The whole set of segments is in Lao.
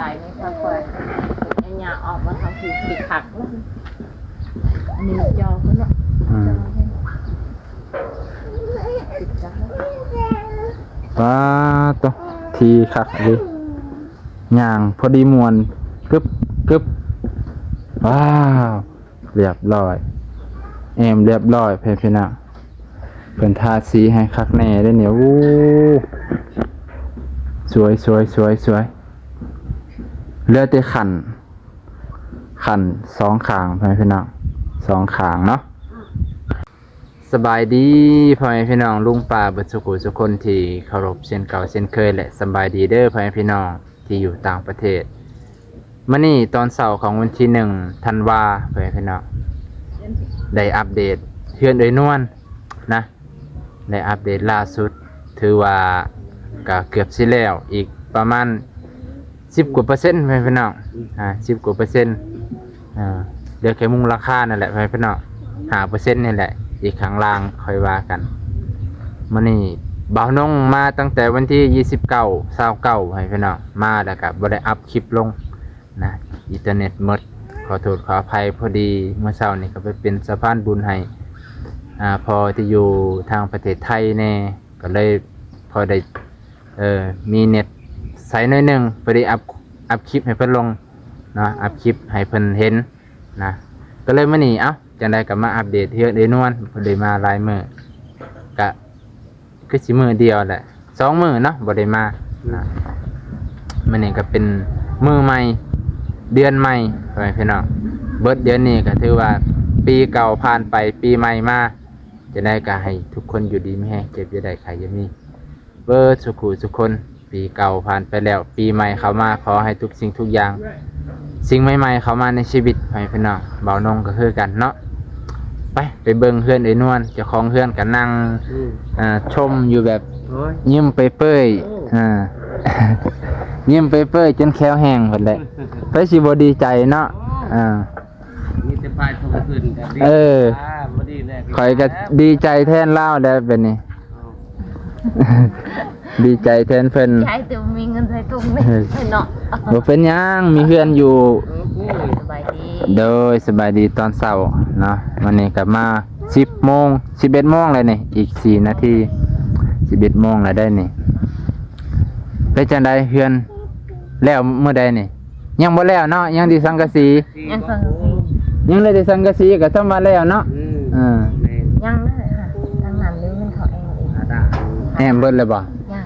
ຕາຍໃນພາກແຂວງ ເປັນຍາອອກມາທາງພີ້ ຄືຄັກ. ອັນນີ້ມັນຈອງເພິ່ນເນາະ ອືມ ຈອງເພິ່ນ ປາໂຕ ທີ່ຄັກເລີຍ ຍ່າງພໍດີມ່ວນ ກຶບ ກຶບ ວ້າວ ຮຽບຮ້ອຍ ແອ້ມຮຽບຮ້ອຍ ເພື່ອນພີ່ນ້ອງ ເພິ່ນທາສີໃຫ້ຄັກແນ່ເດ້ນີ້. ໂອ້ ສວຍ ສວຍ ສວຍ ສວຍ ເຫຼືອແຕ່ຂັ້ນ ຂັ້ນສອງຂ້າງ ເພື່ອນພີ່ນ້ອງ ສອງຂ້າງເນາະ. ສະບາຍດີພໍ່ແມ່ພີ່ນ້ອງລຸງປ້າເບິດສູ່ຜູ້ສູ່ຄົນທີ່ເຄົາລົບເຊັ່ນເກົ່າເຊັ່ນເຄີຍ ແລະ ສະບາຍດີເດີພໍ່ແມ່ພີ່ນ້ອງທີ່ຢູ່ຕ່າງປະເທດ. ມື້ນີ້ຕອນເຊົ້າຂອງວັນທີໜຶ່ງທັນວາ ພໍ່ແມ່ພີ່ນ້ອງ ໄດ້ອັບເດດເຮືອນເອື້ອຍນວນນະ ໄດ້ອັບເດດລ່າສຸດ ຖືວ່າກະເກືອບຊິແລ້ວ ອີກປະມານສິບກວ່າເປີເຊັນ ພໍ່ແມ່ພີ່ນ້ອງ ອືມ ອ່າ ສິບກວ່າເປີເຊັນ ອ່າ ເຫຼືອແຄ່ມຸງຫຼັງຄານັ້ນແຫຼະ ພໍ່ແມ່ພີ່ນ້ອງ ຫ້າເປີເຊັນນີ້ແຫຼະ ອີກຂ້າງລ່າງຄ່ອຍວ່າກັນ. ມື້ນີ້ບ່າວນົງມາຕັ້ງແຕ່ວັນທີຊາວເກົ້າ ຊາວເກົ້າ ພໍ່ແມ່ພີ່ນ້ອງ ມາແລ້ວກະບໍ່ໄດ້ອັບຄລິບລົງ ນະ ອິນເຕີເນັດໝົດ ຂໍໂທດຂໍອະໄພ. ພໍດີມື້ເຊົ້ານີ້ກໍໄປເປັນສະພານບຸນໃຫ້ ອ່າ ພໍ່ທີ່ຢູ່ທາງປະເທດໄທແດ່ ກໍເລີຍພໍໄດ້ ເອີ ມີເນັດໃຊ້ໜ້ອຍໜຶ່ງ ພໍໄດ້ອັບ ອັບຄລິບໃຫ້ເພິ່ນລົງເນາະ ອັບຄລິບໃຫ້ເພິ່ນເຫັນນະ. ກໍເລີຍມື້ນີ້ ເອົ້າ ຈັ່ງໃດກໍມາອັບເດດເຮືອນເອື້ອຍນວນ ບໍ່ໄດ້ມາຫຼາຍມື້ ກະ ຄືຊິມື້ດຽວແຫຼະ ສອງມື້ເນາະ ບໍ່ໄດ້ມາ ອືມ ນະ. ມື້ນີ້ກໍເປັນມື້ໃໝ່ ເດືອນໃໝ່ ພໍ່ແມ່ພີ່ນ້ອງ ເບິດເດືອນນີ້ກໍຖືວ່າປີເກົ່າຜ່ານໄປ ປີໃໝ່ມາ. ຈັ່ງໃດກໍໃຫ້ທຸກຄົນຢູ່ດີມີແຮງ ເຈັບຢ່າໄດ້ ໄຂ້ຢ່າມີ ເບິດສູ່ຜູ້ສູ່ຄົນ. ປີເກົ່າຜ່ານໄປແລ້ວ ປີໃໝ່ເຂົ້າມາ ຂໍໃຫ້ທຸກສິ່ງທຸກຢ່າງ ສິ່ງໃໝ່ໆເຂົ້າມາໃນຊີວິດ ໃຫ້ພີ່ນ້ອງ. ບ່າວນົງກໍຄືກັນເນາະ ໄປ ໄປເບິ່ງເຮືອນເອື້ອຍນວນ ເຈົ້າຂອງເຮືອນກໍນັ່ງ ອືມ ອ່າ ຊົມຢູ່ແບບ ໂອ້ຍ ຍິ້ມເປີຍໆ ໂອ້ ອ່າ ຍິ້ມເປີຍໆ ຈົນແຂ້ວແຫ້ງພຸ້ນແຫຼະ ໃຜຊິບໍ່ດີໃຈເນາະ ໂອ້ ອ່າ ມີແຕ່ຝ່າຍຜູ້ອື່ນກໍດີ ເອີ ອ່າ ບໍ່ດີແລ້ວ ຂ້ອຍກໍດີໃຈແທນລາວແຫຼະບັດນີ້ ເອີ ດີໃຈແທນເພິ່ນ ໃຈແຕ່ມີເງິນໃສ່ຖົງເດ້ ເອີ ເນາະ ບໍ່ເປັນຫຍັງ ມີເຮືອນຢູ່. ໂອ້ຍ ສະບາຍດີ ໂດຍ ສະບາຍດີຕອນເຊົ້າເນາະ. ມື້ນີ້ກໍມາສິບໂມງ ສິບເອັດໂມງແລ້ວນີ້ ອີກສີ່ນາທີ ສິບເອັດໂມງແລ້ວໄດ໋ນີ້. ເປັນຈັ່ງໃດເຮືອນ ແລ້ວມື້ໃດນີ້? ຍັງບໍ່ແລ້ວເນາະ ຍັງແຕ່ສັງກະສີ ຍັງສັງກະສີ ຍັງເຫຼືອແຕ່ສັງກະສີກໍຊ່ຳວ່າແລ້ວເນາະ. ອືມ ເອີ ຍັງເລີຍ ທາງນັ້ນເລີຍ ມັນເຂົາແອ້ມເອງ ແອ້ມເບິດແລ້ວບໍ່? ຍັງ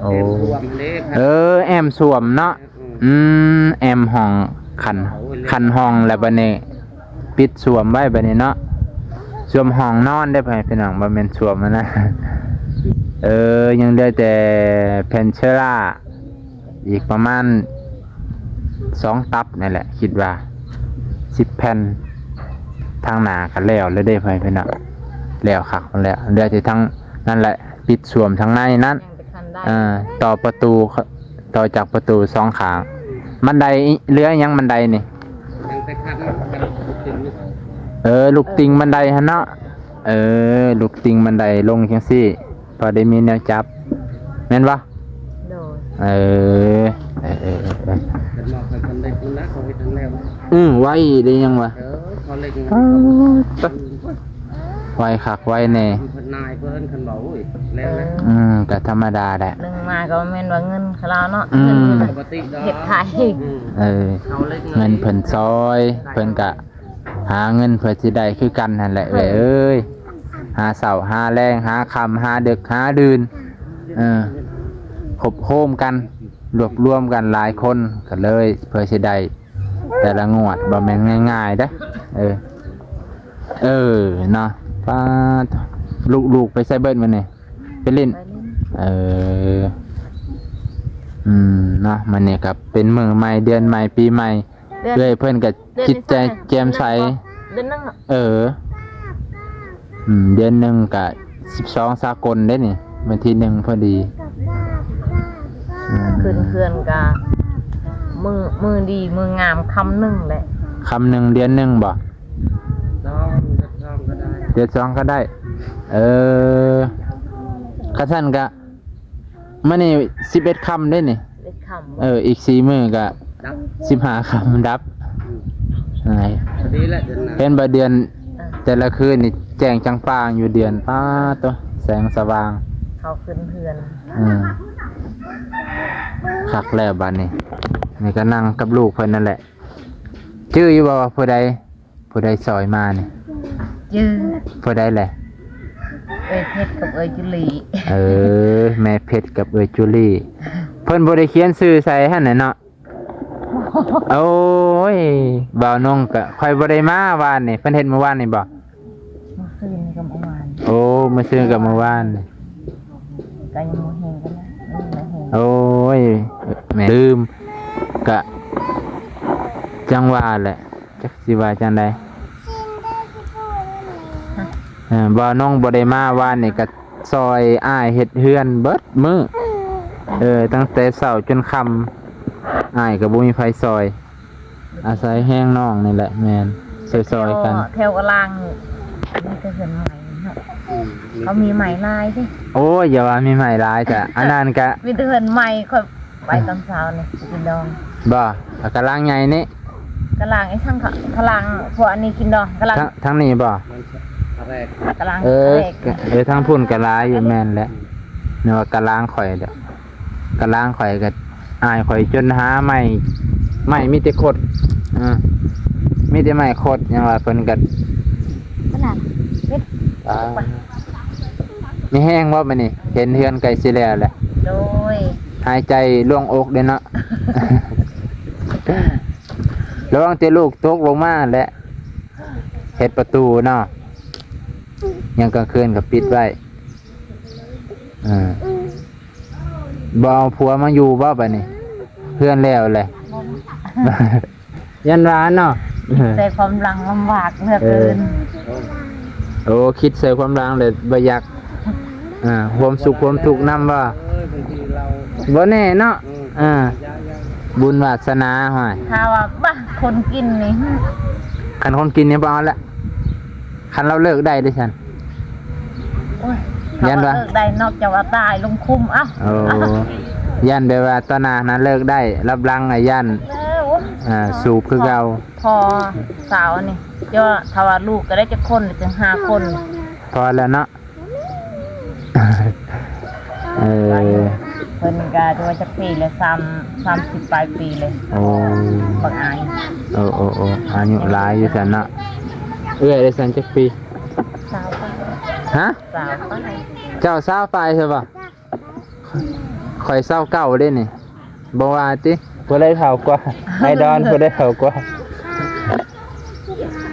ໂອ້ ແອ້ມຖ້ວມເດ້ ເອີ ແອ້ມຖ້ວມເນາະ. ອືມ ອືມ ແອ້ມຫ້ອງ ຂັ້ນ ຂັ້ນຫ້ອງແລ້ວບັດນີ້ ປິດສ້ວມໄວ້ບັດນີ້ເນາະ ສ້ວມຫ້ອງນອນເດ້ ພໍ່ແມ່ພີ່ນ້ອງ ບໍ່ແມ່ນສ້ວມຫັ້ນນະ. ເອີ ຍັງເຫຼືອແຕ່ແຜ່ນເຊີລາ ອີກປະມານສອງຕັບນີ້ແຫຼະ ຄິດວ່າສິບແຜ່ນ ທາງໜ້າກໍແລ້ວແລ້ວເດ້ ພໍ່ແມ່ພີ່ນ້ອງ ແລ້ວຄັກແລ້ວ ເຫຼືອແຕ່ທາງນັ້ນແຫຼະ ປິດສ້ວມທາງໃນນັ້ນ ຍັງແຕ່ຂັ້ນໄດ້ ເອີ ຕໍ່ປະຕູ ຕໍ່ຈາກປະຕູສອງຂ້າງ ບັນໄດເຫຼືອຫຍັງ ບັນໄດນີ້ ຍັງແຕ່ຂັ້ນ ເອີ ລູກຕິ່ງບັນໄດຫັ້ນເນາະ ເອີ ລູກຕິ່ງບັນໄດລົງຈັ່ງຊີ້ ພໍໄດ້ມີແນວຈັບ ແມ່ນບໍ່? ໂດຍ ເອີ ເອີ ເອີ ເອີ ເພິ່ນມອບໃຫ້ສຳເລັດນັ້ນນະ ເຂົາເຮັດນັ້ນແລ້ວ ອື ໄວເດ້ ຍັງວ່າ ເອີ ເຂົາເລັ່ງ ອໍ ໄວຄັກໄວແນ່ ເພິ່ນນາຍເພິ່ນ ຄັນເວົ້າ ໂອ້ຍ ແລ້ວແຫຼະ ອື ກໍທຳມະດາແຫຼະ ໜຶ່ງມາກໍແມ່ນວ່າເງິນຂອງລາວເນາະ ອື ເງິນ ປົກກະຕິດອກ ເຮັດຂາຍ ອື ເອີ ເຂົາເລັ່ງ ເງິນເພິ່ນຊ່ອຍ ເພິ່ນກໍຫາເງິນເພື່ອຊິໄດ້ຄືກັນຫັ້ນແຫຼະ ເອີ ເອີຍ ຫາເຊົ້າຫາແລງ ຫາຄ່ຳຫາດຶກຫາດື່ນ ເອີ ຮວບຮວມກັນ ລວບລວມກັນຫຼາຍຄົນ ກໍເລີຍເພື່ອຊິໄດ້ ແຕ່ລະງວດບໍ່ແມ່ນງ່າຍໆເດ້ ເອີ ເອີ ເນາະ ປາດ ລູກໆໄປໃສເບິດມື້ນີ້? ໄປຫຼິ້ນ ໄປຫຼິ້ນ ເອີ ອືມ ເນາະ ມື້ນີ້ກໍເປັນມື້ໃໝ່ ເດືອນໃໝ່ ປີໃໝ່ ເອື້ອຍເພິ່ນກໍຈິດໃຈແຈ່ມໃສ ເດືອນໜຶ່ງ ເອີ ອືມ ເດືອນໜຶ່ງກະສິບສອງສາກົນເດ້ນີ້ ວັນທີໜຶ່ງພໍດີ ອືມ ຂຶ້ນເຮືອນກະມື້ ມື້ດີມື້ງາມຄ່ຳໜຶ່ງແຫຼະ ຄ່ຳໜຶ່ງເດືອນໜຶ່ງບໍ່? ສອງ ເດືອນສອງກໍໄດ້ ເດືອນສອງກໍໄດ້ ເອີ ຄັນຊັ້ນກະ ມື້ນີ້ສິບເອັດຄ່ຳເດ້ນີ້ ສິບເອັດຄ່ຳ ເອີ ອີກສີ່ມື້ກະ ສິບຫ້າຄ່ຳດັບ ອືມ ອ່າ ພໍດີແຫຼະເດືອນໜ້າ ເຫັນບໍ່ເດືອນ ເອີ ແຕ່ລະຄືນນີ້ແຈ້ງຈັງປາງຢູ່ເດືອນ ປາໂຕ ແສງສະຫວ່າງ ເຂົາຂຶ້ນເຮືອນ ອືມ ຄັກແລ້ວບາດນີ້ ນີ້ກໍນັ່ງກັບລູກເພິ່ນນັ້ນແຫຼະ ຈື່ຢູ່ບໍ່ວ່າຜູ້ໃດ ຜູ້ໃດຊ່ອຍມານີ້? ຈື່ ຜູ້ໃດແຫຼະ? ເອື້ອຍເພັດກັບເອື້ອຍຈູລີ. ເອີ ແມ່ເພັດກັບເອື້ອຍຈູລີ ເພິ່ນບໍ່ໄດ້ຂຽນຊື່ໃສ່ຫັ້ນແຫຼະເນາະ. ໂອ້ຍ ບ່າວນົງກະ ຂ້ອຍບໍ່ໄດ້ມາວານນີ້ ເພິ່ນເຮັດມື້ວານນີ້ບໍ່? ມື້ຄືນກັບມື້ວານ. ໂອ້ ມື້ຊືນກັບມື້ວານນີ້ ກໍຍັງບໍ່ແຮງປານໃດ ຍັງບໍ່ແຮງ. ໂອ້ຍ ແມ່ນລືມ ກະ ຈັ່ງວ່າແຫຼະ ຈັກຊິວ່າຈັ່ງໃດ. ເອີ ບ່າວນົງບໍ່ໄດ້ມາວານນີ້ ກໍຊ່ອຍອ້າຍເຮັດເຮືອນເບິດມື້ ເອີ ຕັ້ງແຕ່ເຊົ້າຈົນຄ່ຳ ອ້າຍກໍບໍ່ມີໃຜຊ່ອຍ ອາໄສແຮງນ້ອງນີ້ແຫຼະ. ແມ່ນ ຊ່ອຍໆກັນ. ແຖວກະລາງມີແຕ່ເຮືອນໃໝ່ເນາະ ອືມ ເຂົາມີໃໝ່ຫຼາຍເດ້. ໂອ້ຍ ຢ່າວ່າມີໃໝ່ຫຼາຍຈ້ະ ອັນນັ້ນກະ ມີແຕ່ເຮືອນໃໝ່ ຂ້ອຍໄປຕອນເຊົ້ານີ້ກິນດອງ. ບໍ່ ກະລາງໃຫຍ່ນີ້ ກະລາງໄອ້ທັງ ກະລາງພວກອັນນີ້ກິນດອງ ກະລາງ ທາງ ທາງນີ້ບໍ່? ກະລາງ ເອີ ເອີ ທາງພຸ້ນກະຫຼາຍຢູ່. ແມ່ນແຫຼະ ນຶກວ່າກະລາງຂ້ອຍເດ້ ກະລາງຂ້ອຍກໍອ້າຍຂ້ອຍຈົນຫາໄມ້ ໄມ້ມີແຕ່ຄົດ ເອີ ມີແຕ່ໄມ້ຄົດ ຫຍັງວ່າເພິ່ນກໍ ຂະໜາດເຮັດ ອ່າ ມີແຮງບໍ່ບັດນີ້ ເຫັນເຮືອນໃກ້ຊິແລ້ວແຫຼະ? ໂດຍ ຫາຍໃຈໂລ່ງອົກເດ້ເນາະ. ລະວັງແຕ່ລູກຕົກລົງມາແຫຼະ ເຮັດປະຕູເນາະ ຍາມກາງຄືນກໍປິດໄວ້. ເອີ ບໍ່ເອົາຜົວມາຢູ່ບໍ່ບັດນີ້? ເຮືອນແລ້ວແຫຼະ ຢ້ານວ່າເນາະ ໃສ່ຄວາມຫຼັງລຳບາກເຫຼືອເກີນ. ເອີ ໂອ້ ຄິດໃສ່ຄວາມຫຼັງແລ້ວບໍ່ຢາກ ອ່າ ຮ່ວມສຸກຮ່ວມທຸກນຳບໍ່? ເອີ ບາງທີເຮົາ ບໍ່ແນ່ເນາະ. ອືມ ອ່າ ບຸນວາສະໜາ ຫ້ອຍ ຖ້າວ່າ ບາ ຄົນກິນນີ້ ຄັນຄົນກິນນີ້ບໍ່ເອົາລະ. ຄັນລາວເລີກໄດ້ເດຊັ້ນ? ໂອ້ຍ ຢ້ານວ່າ ເລີກໄດ້ ນອກຈາກວ່າຕາຍລົງຄຸມ. ເອົ້າ ໂອ້ ຢ້ານແບບວ່າຕໍ່ໜ້າຫັ້ນເລີກໄດ້ ລັບຫຼັງນະຢ້ານ ເອີ ໂອ້ຍ ອ່າ ສູບຄືເກົ່າ. ພໍ່ສາວນີ້ ເຈົ້າ ຖ້າວ່າລູກກໍໄດ້ຈັກຄົນ ເຖິງຫ້າຄົນ ພໍແລ້ວເນາະ. ເອີ ເພິ່ນກໍຖືວ່າຈັກປີແລ້ວ ສາມ ສາມສິບປາຍປີເລີຍ. ໂອ້ ບັກອາຍ ໂອ້ ໂອ້ ໂອ້ ອາຍຸຫຼາຍຢູ່ຊັ້ນເນາະ. ເອື້ອຍໄດ້ຊັ້ນຈັກປີ? ຊາວປາຍ. ຮະ? ຊາວປາຍ. ເຈົ້າຊາວປາຍຊະບໍ່? ຂ້ອຍຊາວເກົ້າເດ້ນີ້. ບໍ່ວ່າຕິ ຜູ້ໃດເຖົ້າກວ່າ? ໄອດອນ ຜູ້ໃດເຖົ້າກວ່າ?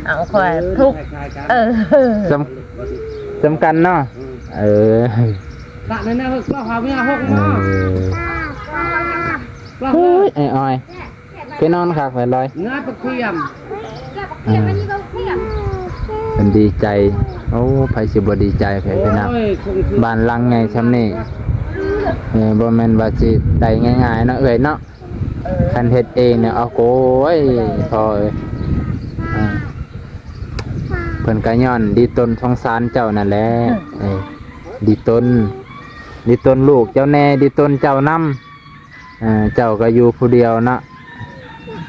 ເອົາ ຂ້ອຍທຸກ ເອີ ສຳ ສຳກັນເນາະ. ເອີ ເອີ ໂອ້ຍ ອ້າຍອອຍ ໄປນອນຄັກແທ້ລອຍ. ເພິ່ນດີໃຈ. ໂອ້ ໃຜຊິບໍ່ດີໃຈ ພີ່ນ້ອງ. ໂອ້ຍ ບ້ານຫຼັງໃຫຍ່ຊ່ຳນີ້ ເອີ ບໍ່ແມ່ນວ່າຊິໄດ້ງ່າຍໆເນາະ ເອື້ອຍເນາະ. ເອີ ຄັນເຮັດເອງນີ້ ໂອ້ໂຫຍ ພໍ່ເອີຍ. ອ່າ ເພິ່ນກໍຍ້ອນດີຕົນສົງສານເຈົ້ານັ້ນແຫຼະ. ເອີ ດີຕົນ ດີຕົນລູກເຈົ້າແດ່ ດີຕົນເຈົ້ານຳ. ເອີ ເຈົ້າກໍຢູ່ຜູ້ດຽວເນາະ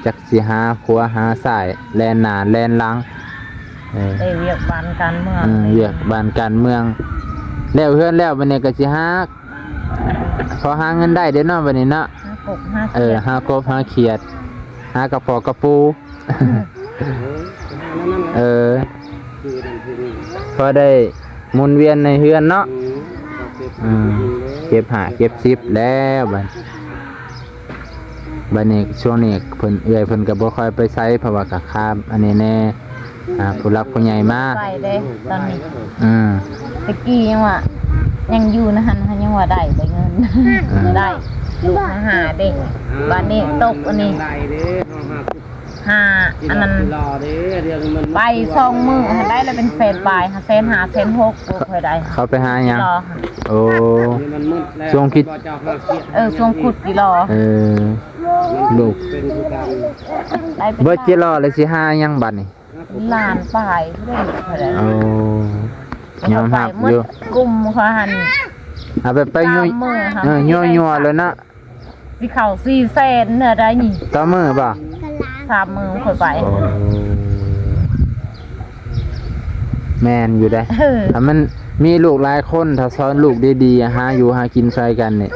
ຈັກຊິຫາຂວາຫາຊ້າຍ ແລ່ນໜ້າແລ່ນຫຼັງ. ເອີ ໄດ້ວຽກບ້ານການເມືອງ ເອີ ວຽກບ້ານການເມືອງ. ແລ້ວເຮືອນແລ້ວ ບັດນີ້ກໍຊິຫາ ພໍຫາເງິນໄດ້ເດ້ເນາະ ບັດນີ້ເນາະ. ຫາກົບຫາຂຽດ ເອີ ຫາກົບຫາຂຽດ ຫາກະພໍກະປູ. ເອີ ພໍໄດ້ໝູນວຽນໃນເຮືອນເນາະ. ອືມ ເກັບຫ້າເກັບສິບແລ້ວບັດ ບັດນີ້ຊ່ວງນີ້ເພິ່ນ ເອື້ອຍເພິ່ນກໍບໍ່ຄ່ອຍໄປໃສ ເພາະວ່າກໍຄາມອັນນີ້ແດ່ ອ່າ ຜູ້ຫຼັກຜູ້ໃຫຍ່ມາ ໄປເດ້ຕອນນີ້. ອືມ ແຕ່ກີ້ຍັງວ່າ ຍັງຢູ່ນະຫັ້ນ ຍັງວ່າໄດ້ ໄດ້ເງິນ ອ່າ ໄດ້ ລູກມາຫາເດ້. ບັດນີ້ຕົກອັນນີ້ ຫາອັນນັ້ນ ໄປສອງມື້ ໄດ້ລະເປັນແສນປາຍ ຫາແສນຫ້າ ແສນຫົກ ບໍ່ຄ່ອຍໄດ້. ເຂົາໄປຫາຫຍັງ? ໂອ້ ຊ່ວງຄິດ ເອີ ຊ່ວງຂຸດຈີລໍ. ເອີ ລູກ ໄດ້ເປັນ ເບິດຈີລໍແລ້ວຊິຫາຫຍັງບັດນີ້? ລ້ານປາຍເດ້. ໂອ້ ຍອມຮັບຢູ່ ກຸມເຂົາຫັ້ນ ເອົາໄປ ໄປ ສາມມື້ ເອີ ຍົວໆ ເລີຍເນາະ. ຊິເຂົ້າສີ່ແສນເທື່ອໃດນີ້ ຕໍ່ມື້ບໍ່? ສາມມື້ຂ້ອຍໄປ ໂອ້ ແມ່ນຢູ່ເດ້ ເອີ ຖ້າມັນມີລູກຫຼາຍຄົນ ຖ້າສອນລູກດີໆ ຫາຢູ່ຫາກິນຊ່ອຍກັນນີ້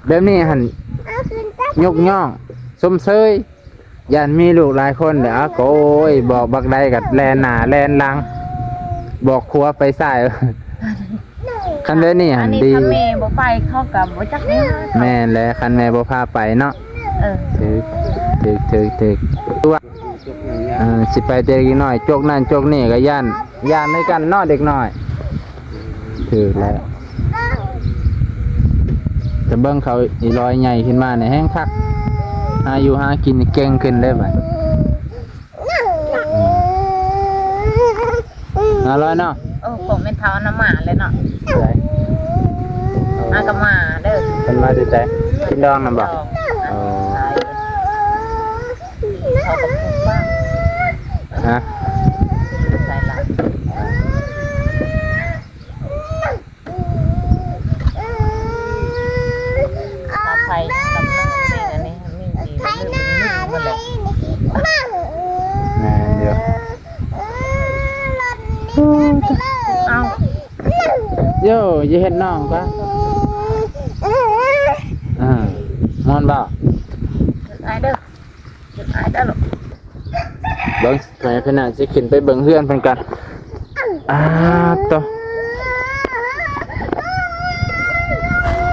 ແບບນີ້ຫັ້ນຍົກຍ້ອງຊົມເຊີຍ. ຢ້ານມີລູກຫຼາຍຄົນເດ້ ອາ ໂກຍ ບອກບັກໃດກໍແລ່ນໜ້າແລ່ນຫຼັງ ບອກຂວາໄປຊ້າຍ ຄັນແບບນີ້ຫັ້ນດີ ອັນນີ້ຖ້າແມ່ບໍ່ໄປ ເຂົາກໍບໍ່ຈັກແນວ ແມ່ນແຫຼະ ຄັນແມ່ບໍ່ພາໄປເນາະ ເອີ ຖືກ ຖືກ ຖືກ ຖືກ ເອີ ຊິໄປແຕ່ເດັກນ້ອຍ ຈົກນັ້ນຈົກນີ້ກໍຢ້ານ ຢ້ານຄືກັນເນາະເດັກນ້ອຍ ຖືກແລ້ວ ແຕ່ເບິ່ງເຂົາອີຫຼອຍໃຫຍ່ຂຶ້ນມານີ້ແຮງຄັກ ຫາຢູ່ຫາກິນນີ້ເກັ່ງຂຶ້ນເດ້ບັດ ອືມ ອາ ລອຍເນາະ ເອີ ພວກແມ່ເຖົ້ານຳມາແລ້ວເນາະ ໃສ ອາ ກໍມາເດີ ເພິ່ນມາແຕ່ໃສ ກິນດອງນຳບໍ່ ດອງ ເອີ ເຂົາກໍປູກບ້ານ ຮະ ໃສ່ລະ ຖ້າໃຜກຳລັງນີ້ ອັນນີ້ມີທີ່ລະລຶກ ລະນຶກໝົດແຫຼະ ແມ່ນຢູ່ ເອົ້າ ໂຢ ຢ່າເຮັດນ້ອງກະ ອ່າ ມ່ວນບໍ່ ອ້າຍເດີ ເກັບອ້າຍໄດ້ລະ ເບິ່ງ ໃຫ້ພະນັກງານຊິຂຶ້ນໄປເບິ່ງເຮືອນເພິ່ນກ່ອນ ອາໂຕ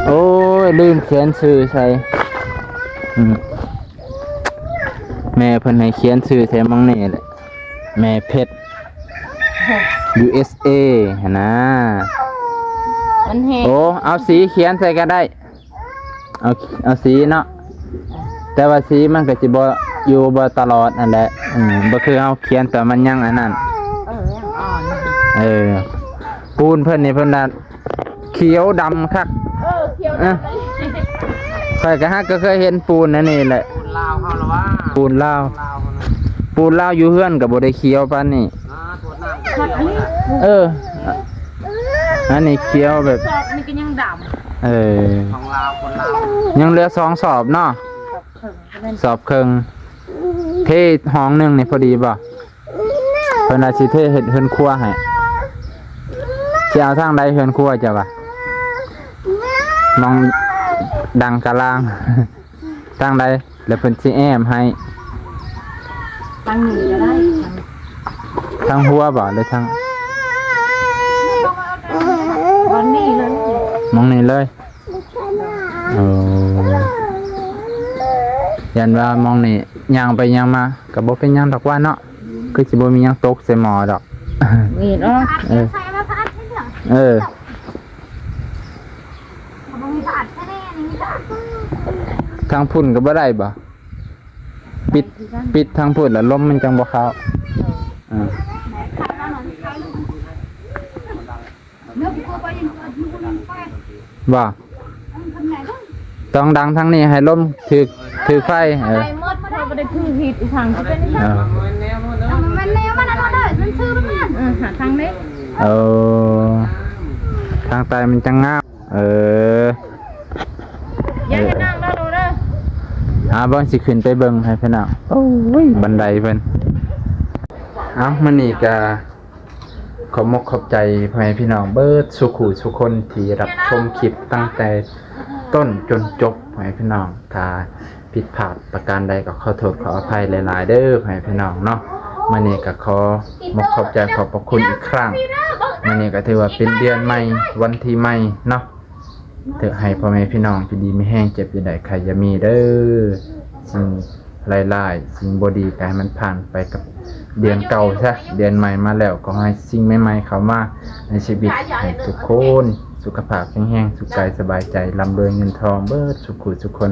ໂອ້ຍ ລືມຂຽນຊື່ໃສ່ ອືມ ແມ່ເພິ່ນໃຫ້ຂຽນຊື່ໃສ່ໝ່ອງນີ້ແຫຼະ ແມ່ເພັດ ຢູເອສເອ ຫັ້ນນາ ມັນແຮງ ໂອ້ ເອົາສີຂຽນໃສ່ກໍໄດ້. ເອົາ ເອົາສີເນາະ ແຕ່ວ່າສີມັນກໍຊິບໍ່ຢູ່ບໍ່ຕະຫຼອດຫັ້ນແຫຼະ ເອີ ບໍ່ຄືເຮົາຂຽນຕອນມັນຍັງອັນນັ້ນ ເອີ ຍັງອ່ອນ ເອີ ປູນເພິ່ນນີ້ເພິ່ນວ່າຂຽວດຳຄັກ ເອີ ຂຽວດຳ ເອີ ຂ້ອຍກໍຫາກໍເຄີຍເຫັນປູນອັນນີ້ແຫຼະ ປູນລາວເຮົາລະວ່າ ປູນລາວ ລາວເຮົານະ ປູນລາວຢູ່ເຮືອນກໍບໍ່ໄດ້ຂຽວປານນີ້ ອ່າ ໂທດນ້ຳກໍຂຽວ ອັນນີ້ ເອີ ອັນນີ້ຂຽວແບບ ສອບນີ້ກໍຍັງດຳ ເອີ ຂອງລາວ ຄົນລາວ ຍັງເຫຼືອສອງສອບເນາະ ສອບເຄິ່ງ ສອບເຄິ່ງ ເທຫ້ອງໜຶ່ງນີ້ພໍດີບໍ່? ເພິ່ນວ່າຊິເທເຮັດເຮືອນຄົວໃຫ້ ຊິເອົາທາງໃດເຮືອນຄົວເຈົ້າວ່າ? ມອງດັງກະລາງ ທາງໃດ ແລ້ວເພິ່ນຊິແອ້ມໃຫ້ ທາງນີ້ກໍໄດ້ ທາງຫົວບໍ່ ຫຼືທາງ ບ່ອນນີ້ເລີຍ ໝ່ອງນີ້ເລີຍ ໂອ້ ຢ້ານວ່າໝ່ອງນີ້ຍ່າງໄປຍ່າງມາ ກໍບໍ່ເປັນຫຍັງດອກວ່າເນາະ ຄືຊິບໍ່ມີຫຍັງຕົກໃສ່ໝໍ້ດອກ ເອີ ເອີ ທາງພຸ້ນກໍບໍ່ໄດ້ບໍ່? ປິດ ປິດທາງພຸ້ນລະ ລົມມັນຈັ່ງບໍ່ເຂົ້າ ເອີ ອ່າ ບໍ່ ຕ້ອງດັງທາງນີ້ໃຫ້ລົມຖືກ ຖືກໄຟ ເອີ ໄດ້ໝົດ ເພາະບໍ່ໄດ້ຖືກຮີດອີກທາງຊິເປັນ ເອີ ມັນແນວມັນອັນນັ້ນເດີ ມັນຊື່ມັນ ເອີ ຫາທາງນີ້ ເອີ ທາງໃຕ້ມັນຈັ່ງງາມ ເອີ ຢ່າໃຫ້ນັ່ງເດີ ເອີ ເດີ ຫາບ່ອນຊິຂຶ້ນໄປເບິ່ງໃຫ້ເພິ່ນເອົາ ໂອ້ຍ ບັນໄດເພິ່ນ ເອົ້າ ມື້ນີ້ກະ ຂອບມົກຂອບໃຈພໍ່ແມ່ພີ່ນ້ອງເບິດສູ່ຄູ່ສູ່ຄົນທີ່ຮັບຊົມຄລິບຕັ້ງແຕ່ຕົ້ນຈົນຈົບ ພໍ່ແມ່ພີ່ນ້ອງ ຖ້າຜິດພາດປະການໃດກໍຂໍໂທດຂໍອະໄພຫຼາຍໆເດີພໍ່ແມ່ພີ່ນ້ອງເນາະ ມື້ນີ້ກໍຂໍມົກຂອບໃຈຂອບພະຄຸນອີກຄັ້ງ ມື້ນີ້ກໍຖືວ່າເປັນເດືອນໃໝ່ ວັນທີໃໝ່ເນາະ ເຖິກໃຫ້ພໍ່ແມ່ພີ່ນ້ອງຢູ່ດີມີແຮງ ເຈັບຢ່າໄດ້ ໄຂ້ຢ່າມີເດີ ສິ່ງ ຫຼາຍໆ ສິ່ງບໍ່ດີກໍໃຫ້ມັນຜ່ານໄປກັບເດືອນເກົ່າຊະ ເດືອນໃໝ່ມາແລ້ວ ກໍໃຫ້ສິ່ງໃໝ່ໆເຂົ້າມາໃນຊີວິດ ໃຫ້ທຸກຄົນສຸຂະພາບແຂງແຮງ ສຸກກາຍສະບາຍໃຈ ລ່ຳລວຍເງິນທອງເບິດສູ່ຄູ່ສູ່ຄົນ